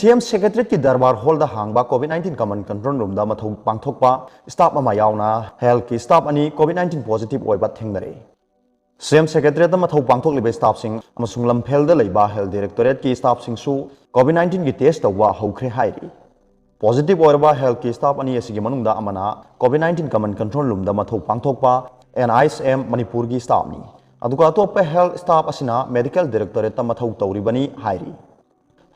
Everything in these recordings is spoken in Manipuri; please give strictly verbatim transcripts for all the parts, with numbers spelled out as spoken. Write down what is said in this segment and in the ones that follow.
ꯁꯤ ꯑꯦꯝ ꯁꯦꯀ꯭ꯔꯦꯇꯔꯤꯌꯦꯠꯀꯤ ꯗꯔꯕꯥꯔ ꯍꯣꯜꯗ ꯍꯥꯡꯕ ꯀꯣꯚꯤꯗ ꯅꯥꯏꯟꯇꯤꯟ ꯀꯃꯟ ꯀꯟꯇ꯭ꯔꯣꯜ ꯔꯨꯝꯗ ꯃꯊꯧ ꯄꯥꯡꯊꯣꯛꯄ ꯁ꯭ꯇꯥꯐ ꯑꯃ ꯌꯥꯎꯅ ꯍꯦꯜꯊꯀꯤ ꯁ꯭ꯇꯥꯐ ꯑꯅꯤ ꯀꯣꯚꯤꯗ ꯅꯥꯏꯟꯇꯤꯟ ꯄꯣꯖꯤꯇꯤꯚ ꯑꯣꯏꯕ ꯊꯦꯡꯅꯔꯦ꯫ ꯁꯤ ꯑꯦꯝ ꯁꯦꯀ꯭ꯔꯦꯇꯔꯤꯌꯦꯠꯇ ꯃꯊꯧ ꯄꯥꯡꯊꯣꯛꯂꯤꯕ ꯁ꯭ꯇꯥꯐꯁꯤꯡ ꯑꯃꯁꯨꯡ ꯂꯝꯐꯦꯜꯗ ꯂꯩꯕ ꯍꯦꯜꯊ ꯗꯥꯏꯔꯦꯛꯇꯣꯔꯦꯠꯀꯤ ꯁ꯭ꯇꯥꯐꯁꯤꯡꯁꯨ ꯀꯣꯚꯤꯗ ꯅꯥꯏꯟꯇꯤꯟꯒꯤ ꯇꯦꯁ ꯇꯧꯕ ꯍꯧꯈ꯭ꯔꯦ ꯍꯥꯏꯔꯤ꯫ ꯄꯣꯖꯤꯇꯤꯚ ꯑꯣꯏꯔꯕ ꯍꯦꯜꯊꯀꯤ ꯁ꯭ꯇꯥꯐ ꯑꯅꯤ ꯑꯁꯤꯒꯤ ꯃꯅꯨꯡꯗ ꯑꯃꯅ ꯀꯣꯚꯤꯗ ꯅꯥꯏꯟꯇꯤꯟ ꯀꯃꯟ ꯀꯟꯇ꯭ꯔꯣꯜ ꯔꯨꯝꯗ ꯃꯊꯧ ꯄꯥꯡꯊꯣꯛꯄ ꯑꯦꯟ ꯑꯥꯏ ꯑꯦꯁ ꯑꯦꯝ ꯃꯅꯤꯄꯨꯔꯒꯤ ꯁ꯭ꯇꯥꯐꯅꯤ꯫ ꯑꯗꯨꯒ ꯑꯇꯣꯞꯄ ꯍꯦꯜꯊ ꯁ꯭ꯇꯥꯐ ꯑꯁꯤꯅ ꯃꯦꯗꯤꯀꯦꯜ ꯗꯥꯏꯔꯦꯛꯇꯣꯔꯦꯠꯇ ꯃꯊꯧ ꯇꯧꯔꯤꯕꯅꯤ ꯍꯥꯏꯔꯤ꯫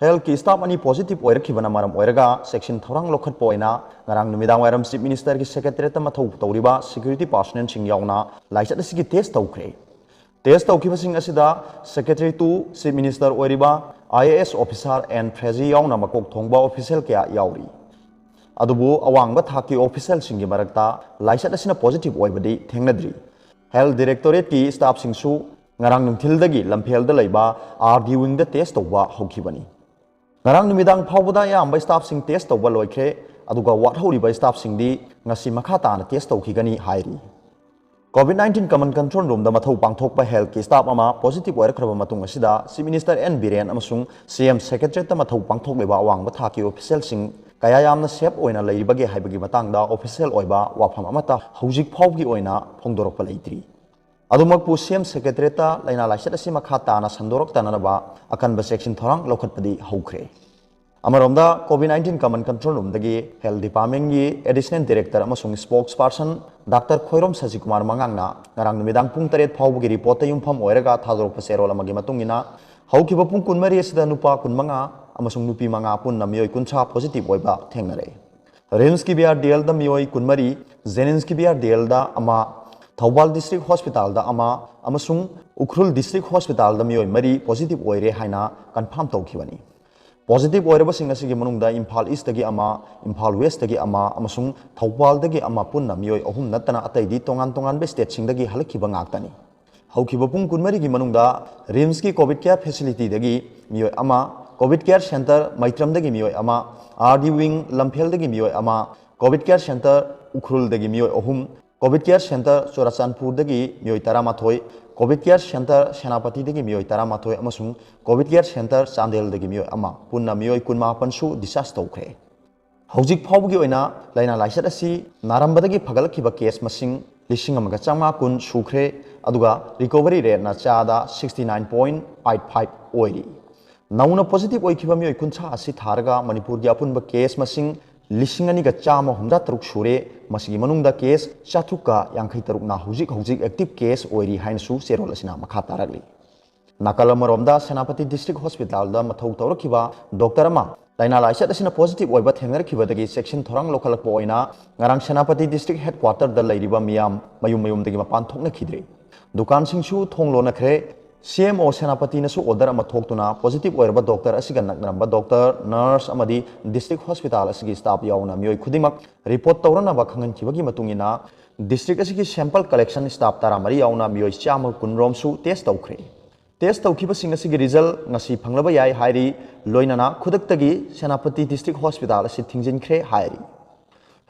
ꯍꯦꯜꯊꯀꯤ ꯁ꯭ꯇꯥꯐ ꯑꯅꯤ ꯄꯣꯖꯤꯇꯤꯚ ꯑꯣꯏꯔꯛꯈꯤꯕꯅ ꯃꯔꯝ ꯑꯣꯏꯔꯒ ꯆꯦꯛꯁꯤꯟ ꯊꯧꯔꯥꯡ ꯂꯧꯈꯠꯄ ꯑꯣꯏꯅ ꯉꯔꯥꯡ ꯅꯨꯃꯤꯗꯥꯡ ꯋꯥꯏꯔꯝ ꯆꯤꯐ ꯃꯤꯅꯤꯁꯇꯔꯒꯤ ꯁꯦꯀ꯭ꯔꯦꯇꯔꯤꯌꯦꯠꯇ ꯃꯊꯧ ꯇꯧꯔꯤꯕ ꯁꯦꯀ꯭ꯌꯨꯔꯤꯇꯤ ꯄꯥꯔꯁꯣꯅꯦꯜꯁꯤꯡ ꯌꯥꯎꯅ ꯂꯥꯏꯆꯠ ꯑꯁꯤꯒꯤ ꯇꯦꯁ ꯇꯧꯈ꯭ꯔꯦ꯫ ꯇꯦꯁ ꯇꯧꯈꯤꯕꯁꯤꯡ ꯑꯁꯤꯗ ꯁꯦꯀ꯭ꯔꯦꯇꯔꯤ ꯇꯨ ꯆꯤꯐ ꯃꯤꯅꯤꯁꯇꯔ ꯑꯣꯏꯔꯤꯕ I A S officer and ꯐ꯭ꯔꯦꯖꯤ ꯌꯥꯎꯅ ꯃꯀꯣꯛ ꯊꯣꯡꯕ ꯑꯣꯐꯤꯁꯤꯌꯦꯜ ꯀꯌꯥ ꯌꯥꯎꯔꯤ꯫ ꯑꯗꯨꯕꯨ ꯑꯋꯥꯡꯕ ꯊꯥꯛꯀꯤ ꯑꯣꯐꯤꯁꯤꯌꯦꯜꯁꯤꯡꯒꯤ ꯃꯔꯛꯇ ꯂꯥꯏꯆꯠ ꯑꯁꯤꯅ ꯄꯣꯖꯤꯇꯤꯚ ꯑꯣꯏꯕꯗꯤ ꯊꯦꯡꯅꯗ꯭ꯔꯤ꯫ ꯍꯦꯜꯊ ꯗꯥꯏꯔꯦꯛꯇꯣꯔꯦꯠꯀꯤ ꯁ꯭ꯇꯥꯐꯁꯤꯡꯁꯨ ꯉꯔꯥꯡ ꯅꯨꯡꯊꯤꯜꯗꯒꯤ ꯂꯝꯐꯦꯜꯗ ꯂꯩꯕ ꯑꯥꯔ ꯗꯤ ꯋꯤꯡꯗ ꯇꯦꯁ ꯇꯧꯕ ꯍꯧꯈꯤꯕꯅꯤ꯫ ꯉꯔꯥꯡ ꯅꯨꯃꯤꯗꯥꯡ ꯐꯥꯎꯕꯗ ꯑꯌꯥꯝꯕ ꯁ꯭ꯇꯥꯐꯁꯤꯡ ꯇꯦꯁ ꯇꯧꯕ ꯂꯣꯏꯈ꯭ꯔꯦ, ꯑꯗꯨꯒ ꯋꯥꯠꯍꯧꯔꯤꯕ ꯁ꯭ꯇꯥꯐꯁꯤꯡꯗꯤ ꯉꯁꯤ ꯃꯈꯥ ꯇꯥꯅ ꯇꯦꯁ ꯇꯧꯈꯤꯒꯅꯤ ꯍꯥꯏꯔꯤ꯫ ꯀꯣꯚꯤꯗ ꯅꯥꯏꯟꯇꯤꯟ ꯀꯃꯟ ꯀꯟꯇ꯭ꯔꯣꯜ ꯔꯨꯝꯗ ꯃꯊꯧ ꯄꯥꯡꯊꯣꯛꯄ ꯍꯦꯜꯊꯀꯤ ꯁ꯭ꯇꯥꯐ ꯑꯃ ꯄꯣꯖꯤꯇꯤꯚ ꯑꯣꯏꯔꯛꯈ꯭ꯔꯕ ꯃꯇꯨꯡ ꯑꯁꯤꯗ ꯆꯤꯐ ꯃꯤꯅꯤꯁꯇꯔ ꯑꯦꯟ ꯕꯤꯔꯦꯟ ꯑꯃꯁꯨꯡ ꯁꯤ ꯑꯦꯝ ꯁꯦꯀ꯭ꯔꯦꯇꯔꯤꯌꯦꯠꯇ ꯃꯊꯧ ꯄꯥꯡꯊꯣꯛꯂꯤꯕ ꯑꯋꯥꯡꯕ ꯊꯥꯛꯀꯤ ꯑꯣꯐꯤꯁꯤꯌꯦꯜꯁꯤꯡ ꯀꯌꯥ ꯌꯥꯝꯅ ꯁꯦꯐ ꯑꯣꯏꯅ ꯂꯩꯔꯤꯕꯒꯦ ꯍꯥꯏꯕꯒꯤ ꯃꯇꯥꯡꯗ ꯑꯣꯐꯤꯁꯤꯌꯦꯜ ꯑꯣꯏꯕ ꯋꯥꯐꯝ ꯑꯃꯠꯇ ꯍꯧꯖꯤꯛ ꯐꯥꯎꯕꯒꯤ ꯑꯣꯏꯅ ꯐꯣꯡꯗꯣꯔꯛꯄ ꯂꯩꯇ꯭ꯔꯤ꯫ ꯑꯗꯨꯃꯛꯄꯨ ꯁꯤ ꯑꯦꯝ ꯁꯦꯀ꯭ꯔꯦꯇꯔꯤꯌꯦꯠꯇ ꯂꯥꯏꯅꯥ ꯂꯥꯏꯆꯠ ꯑꯁꯤ ꯃꯈꯥ ꯇꯥꯅ ꯁꯟꯗꯣꯔꯛꯇꯅꯕ ꯑꯀꯟꯕ ꯆꯦꯛꯁꯤꯟ ꯊꯧꯔꯥꯡ ꯂꯧꯈꯠꯄꯗꯤ ꯍꯧꯈ꯭ꯔꯦ꯫ ꯑꯃꯔꯣꯝꯗ ꯀꯣꯚꯤꯗ ꯅꯥꯏꯟꯇꯤꯟ ꯀꯃꯟ ꯀꯟꯇ꯭ꯔꯣꯜ ꯔꯨꯝꯗꯒꯤ ꯍꯦꯜꯊ ꯗꯤꯄꯥꯔꯠꯃꯦꯟꯒꯤ ꯑꯦꯗꯤꯁꯅꯦꯜ ꯗꯥꯏꯔꯦꯛꯇꯔ ꯑꯃꯁꯨꯡ ꯁ꯭ꯄꯣꯛꯁ ꯄꯥꯔꯁꯟ ꯗꯥꯛꯇꯔ ꯈꯣꯏꯔꯣꯝ ꯁꯁꯤꯀꯨꯃꯥꯔ ꯃꯉꯥꯡꯅ ꯉꯔꯥꯡ ꯅꯨꯃꯤꯗꯥꯡ ꯄꯨꯡ ꯇꯔꯦꯠ ꯐꯥꯎꯕꯒꯤ ꯔꯤꯄꯣꯔꯠꯇ ꯌꯨꯝꯐꯝ ꯑꯣꯏꯔꯒ ꯊꯥꯗꯣꯔꯛꯄ ꯆꯦꯔꯣꯜ ꯑꯃꯒꯤ ꯃꯇꯨꯡ ꯏꯟꯅ, ꯍꯧꯈꯤꯕ ꯄꯨꯡ ꯀꯨꯟꯃꯔꯤ ꯑꯁꯤꯗ ꯅꯨꯄꯥ ꯀꯨꯟꯃꯉꯥ ꯑꯃꯁꯨꯡ ꯅꯨꯄꯤ ꯃꯉꯥ ꯄꯨꯟꯅ ꯃꯤꯑꯣꯏ ꯀꯨꯟꯊ꯭ꯔꯥ ꯄꯣꯖꯤꯇꯤꯚ ꯑꯣꯏꯕ ꯊꯦꯡꯅꯔꯦ꯫ ꯔꯤꯝꯁꯀꯤ ꯕꯤ ꯑꯥꯔ ꯗꯤ ꯑꯦꯜꯗ ꯃꯤꯑꯣꯏ ꯀꯨꯟꯃꯔꯤ, ꯖꯦꯅꯤꯝꯁꯀꯤ ꯕꯤ ꯑꯥꯔ ꯗꯤ ꯑꯦꯜꯗ ꯑꯃ, ꯊꯧꯕꯥꯜ ꯗꯤꯁꯇ꯭ꯔꯤꯛ ꯍꯣꯁꯄꯤꯇꯥꯜꯗ ꯑꯃ ꯑꯃꯁꯨꯡ ꯎꯈ꯭ꯔꯨꯜ ꯗꯤꯁꯇ꯭ꯔꯤꯛ ꯍꯣꯁꯄꯤꯇꯥꯜꯗ ꯃꯤꯑꯣꯏ ꯃꯔꯤ ꯄꯣꯖꯤꯇꯤꯚ ꯑꯣꯏꯔꯦ ꯍꯥꯏꯅ ꯀꯟꯐꯥꯔꯝ ꯇꯧꯈꯤꯕꯅꯤ꯫ ꯄꯣꯖꯤꯇꯤꯚ ꯑꯣꯏꯔꯕꯁꯤꯡ ꯑꯁꯤꯒꯤ ꯃꯅꯨꯡꯗ ꯏꯝꯐꯥꯜ ꯏꯁꯇꯒꯤ ꯑꯃ, ꯏꯝꯐꯥꯜ ꯋꯦꯁꯇꯒꯤ ꯑꯃ ꯑꯃꯁꯨꯡ ꯊꯧꯕꯥꯜꯗꯒꯤ ꯑꯃ ꯄꯨꯟꯅ ꯃꯤꯑꯣꯏ ꯑꯍꯨꯝ ꯅꯠꯇꯅ ꯑꯇꯩꯗꯤ ꯇꯣꯉꯥꯟ ꯇꯣꯉꯥꯟꯕ ꯁ꯭ꯇꯦꯠꯁꯤꯡꯗꯒꯤ ꯍꯜꯂꯛꯈꯤꯕ ꯉꯥꯛꯇꯅꯤ꯫ ꯍꯧꯈꯤꯕ ꯄꯨꯡ ꯀꯨꯟꯃꯔꯤꯒꯤ ꯃꯅꯨꯡꯗ ꯔꯤꯝꯁꯀꯤ ꯀꯣꯚꯤꯗ ꯀꯦꯌꯔ ꯐꯦꯁꯤꯂꯤꯇꯤꯗꯒꯤ ꯃꯤꯑꯣꯏ ꯑꯃ, ꯀꯣꯚꯤꯗ ꯀꯦꯌꯔ ꯁꯦꯟꯇꯔ ꯃꯩꯇ꯭ꯔꯝꯗꯒꯤ ꯃꯤꯑꯣꯏ ꯑꯃ, ꯑꯥꯔ ꯗꯤ ꯋꯤꯡ ꯂꯝꯐꯦꯜꯗꯒꯤ ꯃꯤꯑꯣꯏ ꯑꯃ, ꯀꯣꯚꯤꯗ ꯀꯦꯌꯔ ꯁꯦꯟꯇꯔ ꯎꯈ꯭ꯔꯨꯜꯗꯒꯤ ꯃꯤꯑꯣꯏ ꯑꯍꯨꯝ, ꯀꯣꯚꯤꯗ ꯀꯦꯌꯔ ꯁꯦꯟꯇꯔ ꯆꯨꯔꯥꯆꯥꯟꯄꯨꯔꯗꯒꯤ ꯃꯤꯑꯣꯏ ꯇꯔꯥꯃꯥꯊꯣꯏ, ꯀꯣꯚꯤꯗ ꯀꯦꯌꯔ ꯁꯦꯟꯇꯔ ꯁꯦꯅꯥꯄꯇꯤꯗꯒꯤ ꯃꯤꯑꯣꯏ ꯇꯔꯥꯃꯥꯊꯣꯏ ꯑꯃꯁꯨꯡ ꯀꯣꯚꯤꯗ ꯀꯦꯌꯔ ꯁꯦꯟꯇꯔ ꯆꯥꯟꯗꯦꯜꯗꯒꯤ ꯃꯤꯑꯣꯏ ꯑꯃ, ꯄꯨꯟꯅ ꯃꯤꯑꯣꯏ ꯀꯨꯟꯃꯥꯄꯟꯁꯨ discharge ꯇꯧꯈ꯭ꯔꯦ꯫ ꯍꯧꯖꯤꯛ ꯐꯥꯎꯕꯒꯤ ꯑꯣꯏꯅ ꯂꯥꯏꯅꯥ ꯂꯥꯏꯆꯠ ꯑꯁꯤ ꯅꯥꯔꯝꯕꯗꯒꯤ ꯐꯒꯠꯂꯛꯈꯤꯕ case ꯃꯁꯤꯡ ꯂꯤꯁꯤꯡ ꯑꯃꯒ ꯆꯥꯝꯃꯉꯥ ꯀꯨꯟ ꯁꯨꯈ꯭ꯔꯦ, ꯑꯗꯨꯒ recovery rateꯅ ꯆꯥꯗ sixty nine point eight five ꯑꯣꯏꯔꯤ꯫ ꯅꯧꯅ positive ꯑꯣꯏꯈꯤꯕ ꯃꯤꯑꯣꯏ ꯀꯨꯟꯊ꯭ꯔꯥ ꯑꯁꯤ ꯊꯥꯔꯒ ꯃꯅꯤꯄꯨꯔꯒꯤ ꯑꯄꯨꯟꯕ case ꯃꯁꯤꯡ ꯂꯤꯁꯤꯡ ꯑꯅꯤꯒ ꯆꯥꯝꯃ ꯍꯨꯝꯗ꯭ꯔꯥ ꯇꯔꯨꯛ ꯁꯨꯔꯦ꯫ ꯃꯁꯤꯒꯤ ꯃꯅꯨꯡꯗ case ꯆꯥꯇ꯭ꯔꯨꯛꯀ ꯌꯥꯡꯈꯩ ꯇꯔꯨꯛꯅ ꯍꯧꯖꯤꯛ ꯍꯧꯖꯤꯛ active case ꯑꯣꯏꯔꯤ ꯍꯥꯏꯅꯁꯨ ꯆꯦꯔꯣꯜ ꯑꯁꯤꯅ ꯃꯈꯥ ꯇꯥꯔꯛꯂꯤ꯫ ꯅꯥꯀꯜ ꯑꯃꯔꯣꯝꯗ, ꯁꯦꯅꯥꯄꯇꯤ District Hospitalꯗ ꯃꯊꯧ ꯇꯧꯔꯛꯈꯤꯕ doctor ꯑꯃ ꯂꯥꯏꯅꯥ ꯂꯥꯏꯆꯠ ꯑꯁꯤꯅ positive ꯑꯣꯏꯕ ꯊꯦꯡꯅꯔꯛꯈꯤꯕꯗꯒꯤ ꯆꯦꯛꯁꯤꯟ ꯊꯧꯔꯥꯡ ꯂꯧꯈꯠꯂꯛꯄ ꯑꯣꯏꯅ ꯉꯔꯥꯡ ꯁꯦꯅꯥꯄꯇꯤ District Headquarterꯗ ꯂꯩꯔꯤꯕ ꯃꯤꯌꯥꯝ ꯃꯌꯨꯝ ꯃꯌꯨꯝꯗꯒꯤ ꯃꯄꯥꯟ ꯊꯣꯛꯅꯈꯤꯗ꯭ꯔꯦ꯫ ꯗꯨꯀꯥꯟꯁꯤꯡꯁꯨ ꯊꯣꯡ ꯂꯣꯟꯅꯈ꯭ꯔꯦ꯫ C M O ꯁꯦꯅꯥꯄꯇꯤꯅꯁꯨ order ꯑꯃ ꯊꯣꯛꯇꯨꯅ positive ꯑꯣꯏꯔꯕ doctor ꯑꯁꯤꯒ ꯅꯛꯅꯔꯝꯕ doctor, nurse ꯑꯃꯗꯤ District Hospital ꯑꯁꯤꯒꯤ staff ꯌꯥꯎꯅ ꯃꯤꯑꯣꯏ ꯈꯨꯗꯤꯡꯃꯛ report ꯇꯧꯔꯅꯕ ꯈꯪꯍꯟꯈꯤꯕꯒꯤ ꯃꯇꯨꯡ ꯏꯟꯅ, district ꯑꯁꯤꯒꯤ sample collection staff ꯇꯔꯥꯃꯔꯤ ꯌꯥꯎꯅ ꯃꯤꯑꯣꯏ ꯆꯥꯝꯃ ꯀꯨꯟ ꯔꯣꯝꯁꯨ test ꯇꯧꯈ꯭ꯔꯦ꯫ Test ꯇꯧꯈꯤꯕꯁꯤꯡ ꯑꯁꯤꯒꯤ result ꯉꯁꯤ ꯐꯪꯂꯕ ꯌꯥꯏ ꯍꯥꯏꯔꯤ꯫ ꯂꯣꯏꯅꯅ ꯈꯨꯗꯛꯇꯒꯤ ꯁꯦꯅꯥꯄꯇꯤ District Hospital ꯑꯁꯤ ꯊꯤꯡꯖꯤꯟꯈ꯭ꯔꯦ ꯍꯥꯏꯔꯤ꯫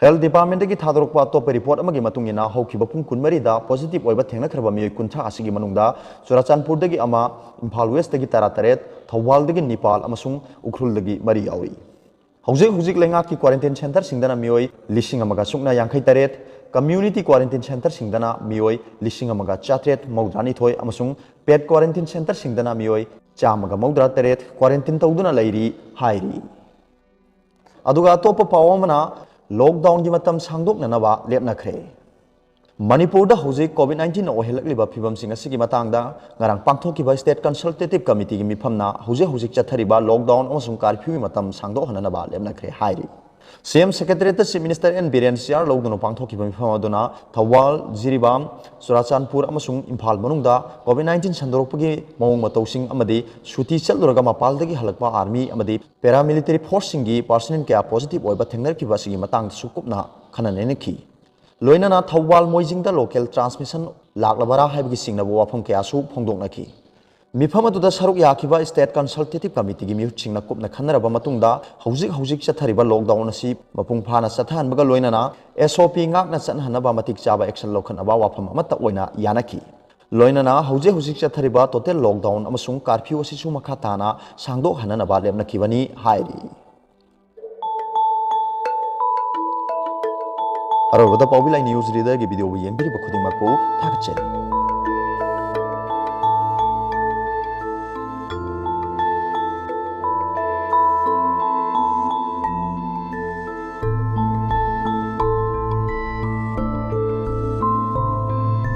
Health Departmentꯗꯒꯤ ꯊꯥꯗꯣꯔꯛꯄ ꯑꯇꯣꯞꯄ report ꯑꯃꯒꯤ ꯃꯇꯨꯡ ꯏꯟꯅ, ꯍꯧꯈꯤꯕ ꯄꯨꯡ ꯀꯨꯟꯃꯔꯤꯗ positive ꯑꯣꯏꯕ ꯊꯦꯡꯅꯈ꯭ꯔꯕ ꯃꯤꯑꯣꯏ ꯀꯨꯟꯊ꯭ꯔꯥ ꯑꯁꯤꯒꯤ ꯃꯅꯨꯡꯗ ꯆꯨꯔꯥꯆꯥꯟꯄꯨꯔꯗꯒꯤ ꯑꯃ, ꯏꯝꯐꯥꯜ Westꯇꯒꯤ ꯇꯔꯥꯇꯔꯦꯠ, ꯊꯧꯕꯥꯜꯗꯒꯤ ꯅꯤꯄꯥꯜ ꯑꯃꯁꯨꯡ ꯎꯈ꯭ꯔꯨꯜꯗꯒꯤ ꯃꯔꯤ ꯌꯥꯎꯔꯤ꯫ ꯍꯧꯖꯤꯛ ꯍꯧꯖꯤꯛ ꯂꯩꯉꯥꯛꯀꯤ quarantine centreꯁꯤꯡꯗꯅ ꯃꯤꯑꯣꯏ ꯂꯤꯁꯤꯡ ꯑꯃꯒ ꯁꯨꯞꯅ ꯌꯥꯡꯈꯩ ꯇꯔꯦꯠ, community quarantine centreꯁꯤꯡꯗꯅ ꯃꯤꯑꯣꯏ ꯂꯤꯁꯤꯡ ꯑꯃꯒ ꯆꯥꯇ꯭ꯔꯦꯠ ꯃꯧꯗ꯭ꯔꯥꯅꯤꯊꯣꯏ ꯑꯃꯁꯨꯡ paid quarantine centreꯁꯤꯡꯗꯅ ꯃꯤꯑꯣꯏ ꯆꯥꯝꯃꯒ ꯃꯧꯗ꯭ꯔꯥ ꯇꯔꯦꯠ quarantine ꯇꯧꯗꯨꯅ ꯂꯩꯔꯤ ꯍꯥꯏꯔꯤ꯫ ꯑꯗꯨꯒ ꯑꯇꯣꯞꯄ ꯄꯥꯎ ꯑꯃꯅ, lockdownꯒꯤ ꯃꯇꯝ ꯁꯥꯡꯗꯣꯛꯅꯅꯕ ꯂꯦꯞꯅꯈ꯭ꯔꯦ꯫ ꯃꯅꯤꯄꯨꯔꯗ ꯍꯧꯖꯤꯛ COVID nineteenꯅ ꯑꯣꯏꯍꯜꯂꯛꯂꯤꯕ ꯐꯤꯕꯝꯁꯤꯡ ꯑꯁꯤꯒꯤ ꯃꯇꯥꯡꯗ ꯉꯔꯥꯡ ꯄꯥꯡꯊꯣꯛꯈꯤꯕ State Consultative Committeeꯒꯤ ꯃꯤꯐꯝꯅ ꯍꯧꯖꯤꯛ ꯍꯧꯖꯤꯛ ꯆꯠꯊꯔꯤꯕ lockdown ꯑꯃꯁꯨꯡ curfewꯒꯤ ꯃꯇꯝ ꯁꯥꯡꯗꯣꯛꯍꯟꯅꯅꯕ ꯂꯦꯞꯅꯈ꯭ꯔꯦ ꯍꯥꯏꯔꯤ꯫ C M Secretariatꯇ Chief Minister N Biren chair ꯂꯧꯗꯨꯅ ꯄꯥꯡꯊꯣꯛꯈꯤꯕ ꯃꯤꯐꯝ ꯑꯗꯨꯅ ꯊꯧꯕꯥꯜ, ꯖꯤꯔꯤꯕꯥꯝ, ꯆꯨꯔꯥꯆꯥꯟꯄꯨꯔ ꯑꯃꯁꯨꯡ ꯏꯝꯐꯥꯜ ꯃꯅꯨꯡꯗ COVID nineteen ꯁꯟꯗꯣꯔꯛꯄꯒꯤ ꯃꯑꯣꯡ ꯃꯇꯧꯁꯤꯡ ꯑꯃꯗꯤ ꯁꯨꯇꯤ ꯆꯠꯂꯨꯔꯒ ꯃꯄꯥꯜꯗꯒꯤ ꯍꯜꯂꯛꯄ army ꯑꯃꯗꯤ paramilitary forceꯁꯤꯡꯒꯤ personnel ꯀꯌꯥ positive ꯑꯣꯏꯕ ꯊꯦꯡꯅꯔꯛꯈꯤꯕ ꯑꯁꯤꯒꯤ ꯃꯇꯥꯡꯗꯁꯨ ꯀꯨꯞꯅ ꯈꯟꯅ ꯅꯩꯅꯈꯤ꯫ ꯂꯣꯏꯅꯅ ꯊꯧꯕꯥꯜ ꯃꯣꯏꯖꯤꯡꯗ local transmission ꯂꯥꯛꯂꯕꯔꯥ ꯍꯥꯏꯕꯒꯤ ꯆꯤꯡꯅꯕ ꯋꯥꯐꯝ ꯀꯌꯥꯁꯨ ꯐꯣꯡꯗꯣꯛꯅꯈꯤ꯫ ꯃꯤꯐꯝ ꯑꯗꯨꯗ ꯁꯔꯨꯛ ꯌꯥꯈꯤꯕ State Consultative Committeeꯒꯤ ꯃꯤꯍꯨꯠꯁꯤꯡꯅ ꯀꯨꯞꯅ ꯈꯟꯅꯔꯕ ꯃꯇꯨꯡꯗ, ꯍꯧꯖꯤꯛ ꯍꯧꯖꯤꯛ ꯆꯠꯊꯔꯤꯕ lockdown ꯑꯁꯤ ꯃꯄꯨꯡ ꯐꯥꯅ ꯆꯠꯊꯍꯟꯕꯒ ꯂꯣꯏꯅꯅ S O P ꯉꯥꯛꯅ ꯆꯠꯅꯍꯟꯅꯕ ꯃꯇꯤꯛ ꯆꯥꯕ action ꯂꯧꯈꯠꯅꯕ ꯋꯥꯐꯝ ꯑꯃꯠꯇ ꯑꯣꯏꯅ ꯌꯥꯅꯈꯤ꯫ ꯂꯣꯏꯅꯅ ꯍꯧꯖꯤꯛ ꯍꯧꯖꯤꯛ ꯆꯠꯊꯔꯤꯕ total lockdown ꯑꯃꯁꯨꯡ curfew ꯑꯁꯤꯁꯨ ꯃꯈꯥ ꯇꯥꯅ ꯁꯥꯡꯗꯣꯛꯍꯟꯅꯅꯕ ꯂꯦꯞꯅꯈꯤꯕꯅꯤ ꯍꯥꯏꯔꯤ꯫ ꯑꯔꯣꯏꯕꯗ ꯄꯥꯎꯕꯤ ꯂꯥꯏ news readerꯒꯤ videoꯕꯨ ꯌꯦꯡꯕꯤꯔꯤꯕ ꯈꯨꯗꯤꯡꯃꯛꯄꯨ ꯊꯥꯒꯠꯆꯔꯤ꯫